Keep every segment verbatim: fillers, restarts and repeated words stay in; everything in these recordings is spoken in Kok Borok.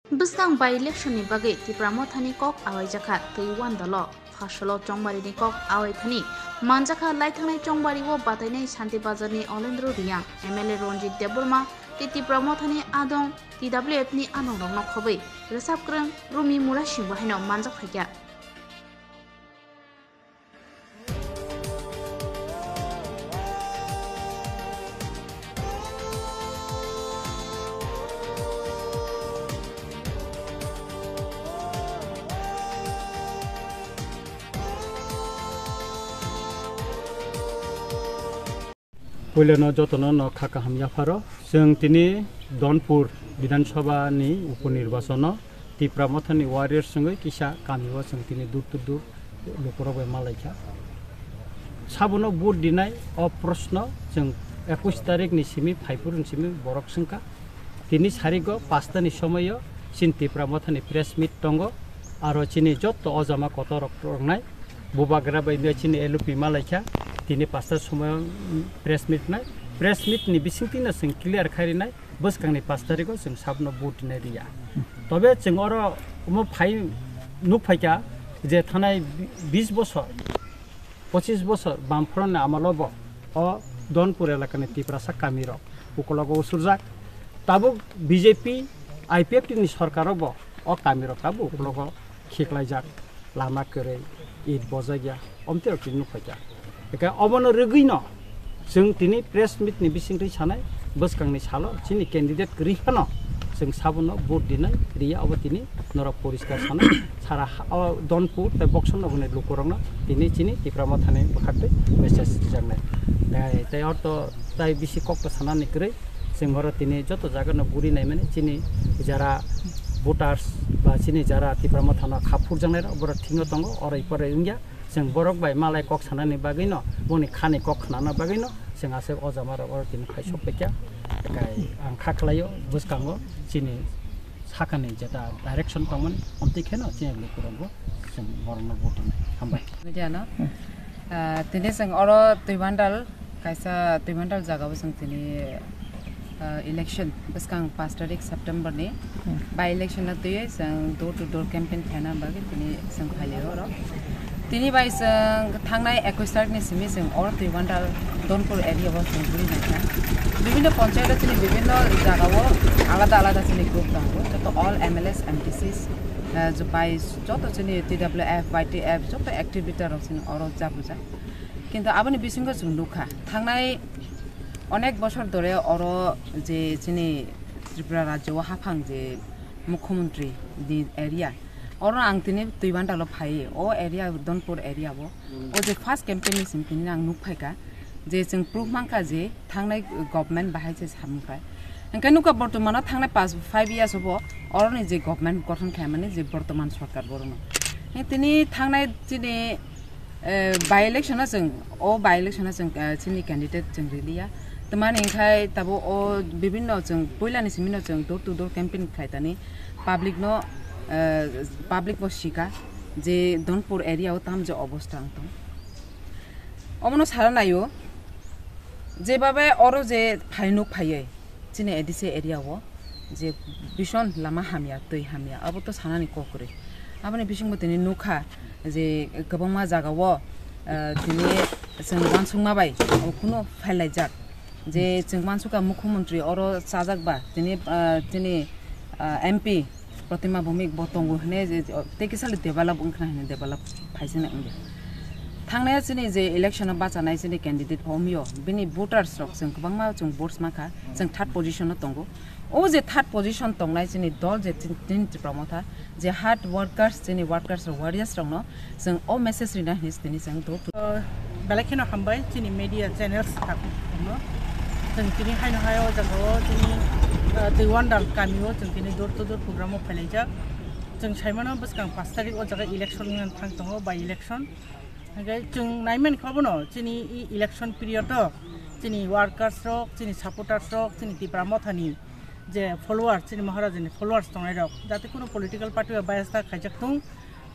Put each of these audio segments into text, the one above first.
Bwskang by-election ni bagwi Tipra Mothani kok awaijakha tei uan dolo phasalo chongbarini kok awaithani manjakha laithangnai chongbario batainai Santi Bazarni Olendro Riyang, M L A Ranjit Debbarma tei Tipra Mothani adong T W F ni anongrokno khobwi rwchapkwrwng Rumi Murasing bo haino manjak phaikha. Puilano jotono no kha kaham yapharo. Chwng tini Donpur Bidhan Sabha ni uponirbachon o Tipra Mothani warriors wngwi kisa kami o chwng tini dur to dur lukurok bai malaikha. Sabono vote dinai o proshno chwng ekush tarik ni simi, phaipur ni simi borok swngkha. Tini sarigo pasta ni somoi o chini Tipra Mothani press meet tongo, aro chini jotto ojama kotor rok tongnai. Bubagra bai no chini L O P malaikha, tini pasta somoi press meet nai. Press meet ni bisingtwi no chwng clear khai rinai, bwskangni pash tarikh o chwng sabno vote nai riya. Tobe chwng oro omo phai nuk phaikha je thanai bis bosor, pochis bosor Bamfront ni amalo bo o Donpur elakani Tiprasa kamirok ukologo usurjak. Tabuk B J P I P F T ni sorkaro bo o kamirok tabuk ukologo khiklaijak, lama kwrwi, it bojakya, omtwi rok tini nukphaikha. Eke obono rwgwino chwng tini press meet ni bisingtwi sanai, bwskangni salo chini candidate kwrwi phano chwng sabono vote dinai riya, obo tini norok poriskar sanai. Sara ha-, o Donpur tei Boksonogorni lukurokno tini chini Tipra Mothani bwkhaktwi message rijaknai. Tei, tei orto tai bisi kokto sanani kwrwi. Chwng oro tini joto jaga no guri naimani chini jara voters ba chini jara Tipra Mothano kha phurjaknai rok borok thikno tongo, oro ipore wngya. Chwng borok bai malai kok sanani bagwi no, boni khani kok khnana bagwi no chwng aswk o jama rok oro tini phai sok paikha. Kai ang kha khlaio bwskango chini sakani jeta direction tongmani, omtwi kheno chini lukurokbo chwng borokno vote rwnai. Hambai. Media no? Ah, tini chwng oro Twibandal, kaisa Twibandal jagao chwng tini, ah, election bwskang pash tarik September ni by election no twiwi chwng door to door campaign khaina bagwi tini chwng phailio oro. Tini bai chwng thangnai ekush tarik ni simi chwng oro Twibandal Donpur area o chwng guri naikha. Bibhinno ponchayat o chini bibhinno jagao alada alada chini group tongo. Joto all M L As, M D Cs, ah, jupai joto chini T W F, Y T F, joto activity rok chini oro jabujak. Kintu aboni bisingo chwng nukha, thangnai onek bosor dore oro je chini Tripura rajyo o haphang je mukhyamantri ni area, oro ang tini Twibandal o phai, o area, Donpur area o, o je first campaign ni simi tini ang nukphaikha je chwng proof mankha je thangnai government bahai se samung khai. Hingke nukha bortomano thangnai pas, five years obo oroni je government gothon khaimani je bortoman sorkar borokno. Hing tini thangnai chini, eh, by election o chwng, o by election o chwng, eh, chini candidate chwng riliya. Tamani hingkhai tabo o bibhinno chwng puilani simino chwng door to door campaign khlaitani public no, eh, public bo sika je Donpur area o tamje obostha wng tong. Omono sara naio, jebabe oro je phainuk phaiwi chini A D C area o je bison lama hamya, twi hamya, abo to sanani kok kwrwi. Aboni bisingo tini nukha je kwbangma jagao, ah, tini chwng uansukma bai o kunu phailai jak. Je chwng uansukha mukhyamantri oro chajak ba tini, ah, tini, ah, M P Protima Bhowmik bo tongo hwnwi je, je, tei kisa le develop wngkha hwnwi develop phaisana wngya. Thangnai chini je election o bachanai chini candidate pho wngyo, bini voters rok chwng kwbangma chwng votes mankha, chwng third position o tongo. O je third position tongnai chini dol je tin, tin Tipra Motha, je hard workers, chini workers rok, warriors rokno chwng o message rina hwnwi tini chwng door to Belai kheno hambai chini media channels rokno. Chwng tini haino hai o jaga o chini, ah, Twiwandal kami o chwng tini door to door program o phailaijak. Chwng saimano bwskang pash tarik o jaga election wngna thang tongo, by election. Hingke chwng naimankha obono chini e-, election period o chini workers rok, chini supporters rok, chini Tipra Mothani je followers, chini Maharajani followers tongnai rok, jate kunu political party bai bias ta khaijak tung,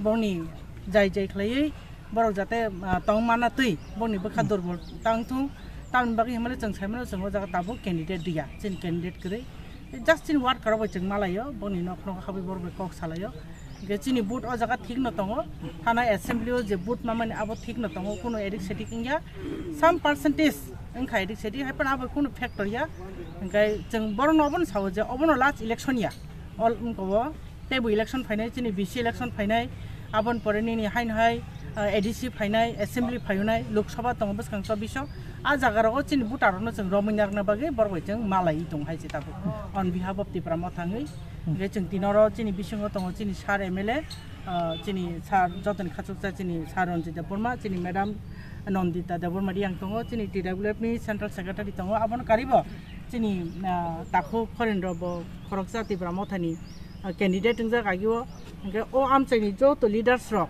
bongni jai jai khlaiwi borok jate, ah, tong mana twi bongni bwkha durbol tang thung, tamni bagwi hinmale chwng saimano chwng o jaga tabuk candidate diya, chini candidate kwrwi. Just chini worker bai chwng malaio, boni nok nok habwi borok bai kok salaio. Hwnkhe chini vote o jaga thik no tongo, thana assembly o je vote mamani abo thik no tongo, kuno edik sedik wngya. Some percentage wngkha edik sedik, hai phano abo kuno factor ya. Hwnkhe chwng borok no obono sao je obono last election ya. All wngkha o teibo election phainai, chini B C election phainai, aboni pore nini haino hai, ah, A D C phainai, assembly phainai, Lok Sabha tongo bwskang chobbish o. A jaga rogo chini voter rokno chwng romwi narwkna bagwi borok bai chwng malai tong hai se tabuk. On behalf of Tipra Motha wngwi, hwnkhe chwng tini oro chini bisingo tongo chini sir M L A, ah, chini sir jotoni khachuksa chini sir Ranjit Debbarma, chini madam Nandita Debbarma Riang tongo, chini T W F ni central secretary tongo, abono karibo chini, ah, takhuk Khorendro bo khoroksa Tipra Mothani, ah, candidate wngjak agio. Hwnkhe o amchaini joto leaders rok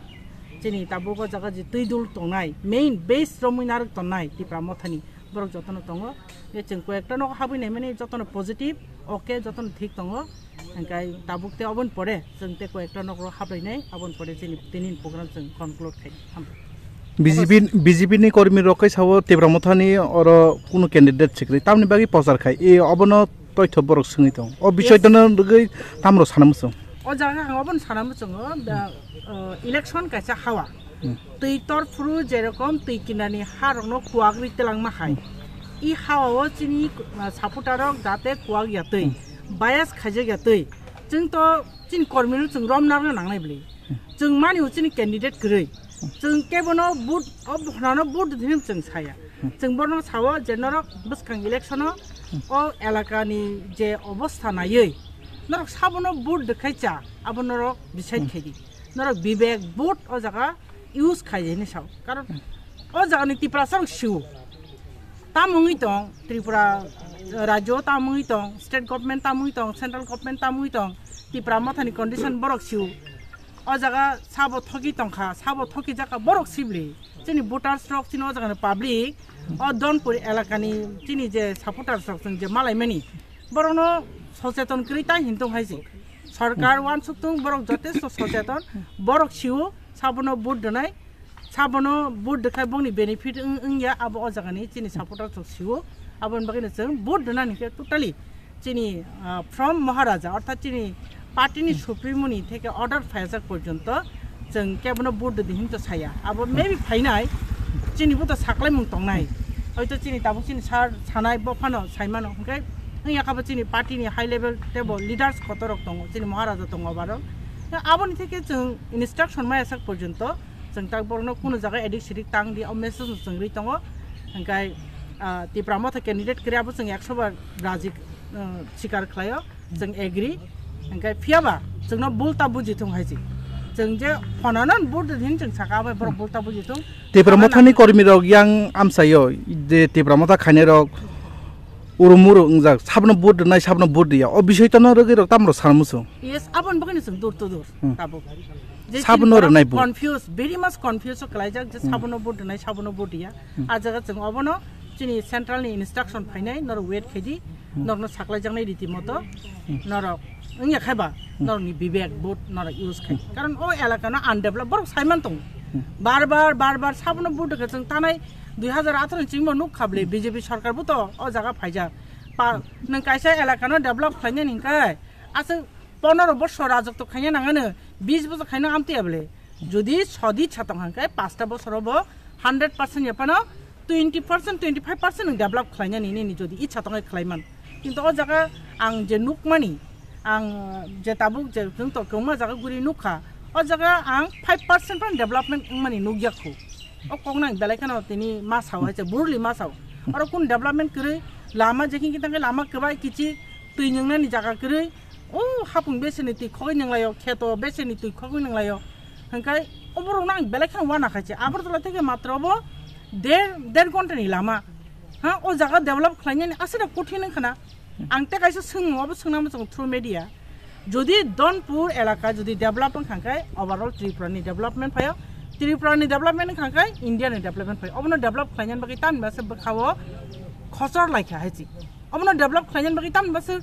chini tabuk o jaga je twi dul tongnai, main base romwi narwk tongnai Tipra Mothani, borok jotono tongo. Hwnkhe chwng koi ekta nogo habwi naimani jotono positive, okay, jotono thik tongo. Hwnkhe tabuk tei oboni pore chwng tei koi ekta nokro hablainai, aboni pore chini tini program chwng conclude khai. Hambai. B J P, B J P ni kormi rok kai sao Tipra Mothani oro kunu candidate sikri tamni bagwi prochar khai. E obono toitho borok swngwi tong. O bisoi Yes. tono rwgwi tamro sana muchung. O jaga ang obono sana muchungo, da, uh, election kaisa hawa. Hmm. Twi tor phuru jerokom twi kinani ha rokno kuwagwi telangma hai. Hmm. I hawa o chini, uh, supporter rok jate kuwag ya twi, Hmm. bias khaijak ya twi. Chwng to chini kormi no chwng rom narwkna nangnai bwlwi. Hmm. Chwng mani o chini candidate kwrwi. Hmm. Chwng kebono vote, o bwkhanano vote di hinwi chwng saya. Hmm. Chwng borno sao je norok bwskang election o, Hmm. o elakani je obostha naiwi norok sabono vote di khai cha, abo norok decide Hmm. khai di. Norok bibek vote o jaga use khai di hinwi sao. Karon Hmm. o jagani Tiprasa rok sio. Tam wngwi tong, Tripura rajyo tam wngwi tong, state government tam wngwi tong, central government tam wngwi tong, Tipra Mothani condition borok sio. O jaga sabo thoki tongkha, sabo thoki jaka borok sibli. Chini voters rok, chini o jagani public, o Donpur elakani chini je supporters rok chwng je malaimani, borokno socheton kwrwi ta hin tong hai se. Sorkar uansuk tung, borok jotesto socheton, borok sio, sabono vote rwnai, sabono vote rwkhai bongni benefit wng-, wngya, abo o jagani chini supporter rok sio, aboni bagwino chwng vote rwnani khe totally chini, ah, from Maharaja, orthat chini party ni supremo ni theke order phaijak porjonto chwng kebono vote rwdi hinwi to saya. Abo maybe phainai, chini bo to saklaimung tongnai. Hoito chini tabuk chini sir sanai bo phano saimano, hwnkhe wngya kha bo chini party ni high level tebo leaders kotor rok tongo, chini Maharaja tongo abo rok. Aboni theke chwng instruction maya sak porjonto chwng tak borokno kuno jaga edik sedik tang di, o message no chwng rwi tongo. Hwnkhe, ah, Tipra Motha candidate kwrwi abo chwng ekso bar raji, ah, sikar khlaio, chwng agree. Hwnkhe phiyaba chwngno bulta buji thung hai se. Chwng je phonano vote din chwng saka abo borok bulta buji thung. Tipra Mothani kormi rok yang amsaio je Tipra Motha khainai rok urum muru wngjak, sabno vote rwnai, sabno vote rwya. O bisoi tono rwgwi rok tamrok sana muchung. Yes, aboni bagwino chwng dur to dur Hmm. tabuk. Je Sabno chini rwnai borok vote. Confuse, very much confuse o kwlaijak je Hmm. sabono vote rwnai, sabono vote rwya. Hmm. A jaga chwng obono chini central ni instruction phainai, norok wait khaidi, Hmm. norokno saklaijaknai riti moto, Hmm. norok wngya khaiba, Hmm. norokni bibek vote norok use khai. Hmm. Karon o elaka no undeveloped, borok saiman tongo. Hmm. Bar bar, bar bar sabono vote rwkha chwng tanai dui hazar atharo ni chingbo nuk kha bwle Hmm. B J P sarkar bo to o jaga phaijak. Pa, Hmm. nwng kaisa elaka no develop khlainani hwnkhe aswk pondro bosor rajotw khaina nangano, bis bosor khaina amtwi ya bwle. Jodi sodi chatong hwnkhe pasta bosoro bo hundred percent ya phano twenty percent, twenty five percent nwng develop khlainani nini jodi icha tongwi khlaiman. Kintu o jaga ang je nukmani, ang je tabuk je chwng to kwbangma jaga guri nukha, o jaga ang five percent phano development wngmani nukya khu. O kokno ang belai kheno tini ma sao hai se, brutally ma sao. Oro kun development kwrwi, lama je khin khe tangkhe lama kwbai kichi, twi nwngnani jaga kwrwi, o hapung beseni twi khogwi nwnglaio, kheto beseni twi khogwi nwnglaio. Hwnkhe o borokno ang belai kheno uana khai se. Agartala theke matro bo der, der ghontani lama. Ha, o jaga develop khlainani aswk kothin wngkha na. Ang tei kaisa swngmung obo swngna muchungo through media. Jodi Donpur elaka jodi develop wngkha khe overall Tripura ni development phaio. Tripura ni development wngkha khe India ni development phaio. Obono develop khlainani bagwi tamni bwswk bwkhao khosor laikha hai se. Obono develop khlainani bagwi tamni bwswk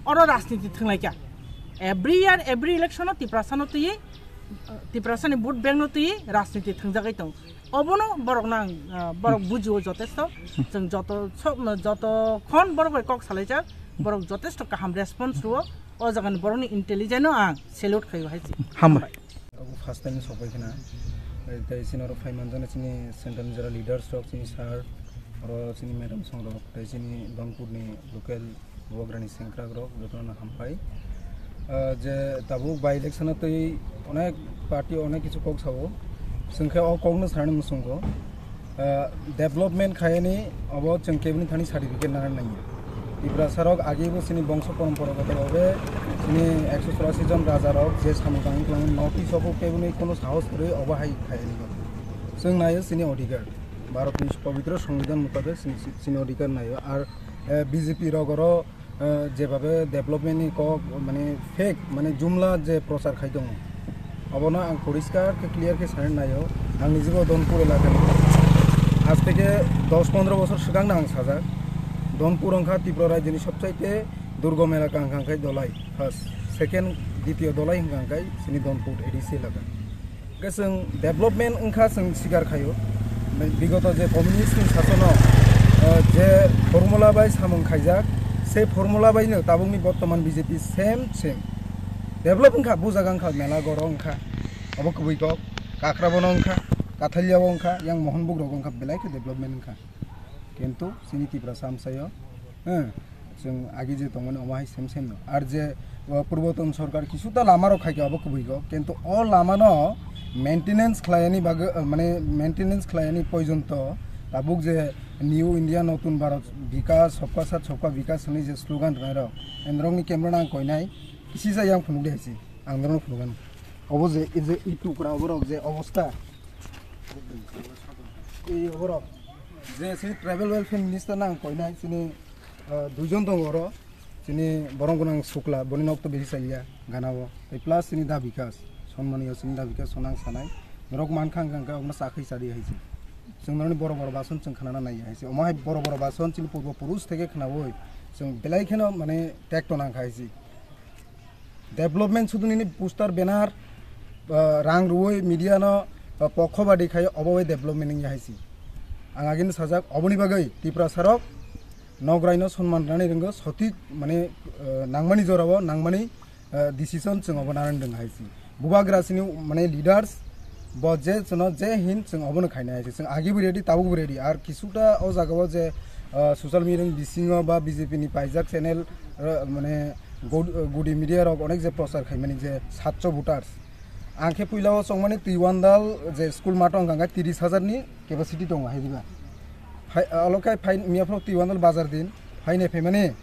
oro rajniti thwnglaikha. Every year, every election o Tiprasa no twi, Tiprasa ni vote bank no twi rajniti thwngjagwi tongo. Obono borok nang, ah, borok bujio jotesto. Chwng joto so-, joto khon borok bai kok salaijak, Borok jotesto kaham response rwo, o jagani borokni intelligence no ang salute khaio hai se. Hambai. Abo first time sokbai khna. Tei chini oro phai manjana chini central ni jora leaders rok, chini sir, oro chini madam song rok, tei chini Donpur ni local bubagrani sengkrak rok jotono hambai. Ah, je tabuk by election o tei onek party onek kichu kok sao. Chwng khe o kok no sanani muchungo. Ah, development khayani abo chwng kebini thani certificate nana nangya. Tiprasa rok age bo chini bongso poromporagoto obe chini ekso churasi jon raja rok je samung tangwi tongo, notice obo kebini kono sahos kwrwi obo hai khayani. Chwng nayo chini odhikar. Bharatni pobitro songbidan mutabek chini, chini odhikar nayo. Ar, eh, B J P rok oro, eh, jebabe development ni kok, mane, fake, mane, jumla je prochar khai tongo, obono ang poriskar khe, clear khe sanani naio. Ang nijibo Donpur elakani. Aaj theke dos pondro bosor swkangno ang sajak, Donpur wngkha Tripura rajyoni sobchaite durgom elaka wngkha khe Dolai, first, second, ditiyo Dolai wngkha khe chini Donpur A D C elaka. Hwnkhe chwng development wngkha chwng sikar khaio. Bigoto je communist ni sasono, eh, je formula bai samung khaijak, se formula bai no tabukni bortoman B J P same same. Develop wngkha, bujaga wngkha, mela goro wngkha, obo kwbwi kok, Kakrabo no wngkha, Kathalia o wngkha, yang Mohonbug rogo wngkha, belai khe development wngkha. Kintu chini Tiprasa amchaio, eh, chwng agi je tongmani omo hai same same no. Ar je, o, purboton sorkar kisuta lama rok khaikha obo kwbwi go, kintu o lama no maintenance khlaiyani bagwi, eh, mane maintenance khlaiyani porjonto tabuk je New India Notun Bharat Vikas, Sabka Sath Sabka Vikas hwnwi je slogan rwnai rok, enrokni camera no ang koinai, kisisa yang phunukdi hai se, ang norokno phunukgano. Obo je, ei je, ei tukra oborok je obosta, ei oborok je chini tribal welfare minister no ang koinai, chini, ah, duijon tongo oro, chini borok gwnang Sukla, boni nok to bisi chaliya gana o, tei plus chini Da Bikas, Sonmani o chini Da Bikas no ang sanai, norok mankha wngkha khe obono chakhwi chadi hai se. Chwng norokni boro boro bason chwng khnana naiya hai se, omo hai boro boro bason chini purbo purush theke khnaui chwng belai kheno mane tekto nangkha hai se. Development sudu nini poster, banner, ah, rang rwui media no, ah, pokho badi khai obo bai development wngya hai se. Ang agini sajak oboni bagwi Tiprasa rok nograi no sonman rwnani rwngwi sothik mane, ah, nangmani jorao nangmani, ah, decision chwng obo nana rwng hai se. Bubagra chini mane leaders bo je chwngno je hin chwng obono khaina hai se. Chwng agi bo ready, tabuk bo ready. Ar kisuta o jagao je, ah, social media ni bisingo ba B J P ni paijak channel, ah, mane god-, gudi media rok onek je prochar khaimani je satso voters. Ang khe puila o chongmani Twiwandal je school math wngkha khe tiris hajar ni capacity tongo hai diba. Phai, alo khai phai miya phoro Twiwandal bazar din phainai phaimani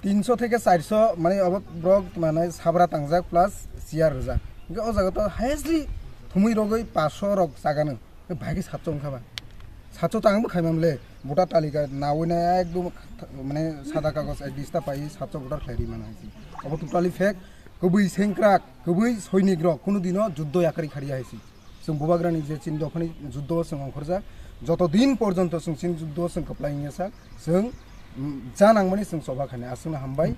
tinso theke charso mane obo borok mane sabra tangjak plus chair rijak. Hwnkhe o jaga to highestly thumui rogwi paso rok chagano. Hwnkhe bahai khe satso wngkha ba. Satso tang bo khaimam le voter talika naui na ekdom mane sada kagoj ek dista pai satso voter khlai ri mano hai se. Obo totally fake. Kwbwi sengkrak, kwbwi soinik rok kunu dino juddo yakarwi khariya hai se. Chwng bubagrani je chini dophani juddo chwng ongkhorjak, joto din porjonto chwng chini juddo chwng kwplai wngya sak, chwng, mm, ja nangmani chwng choba khani. Aswkno hambai.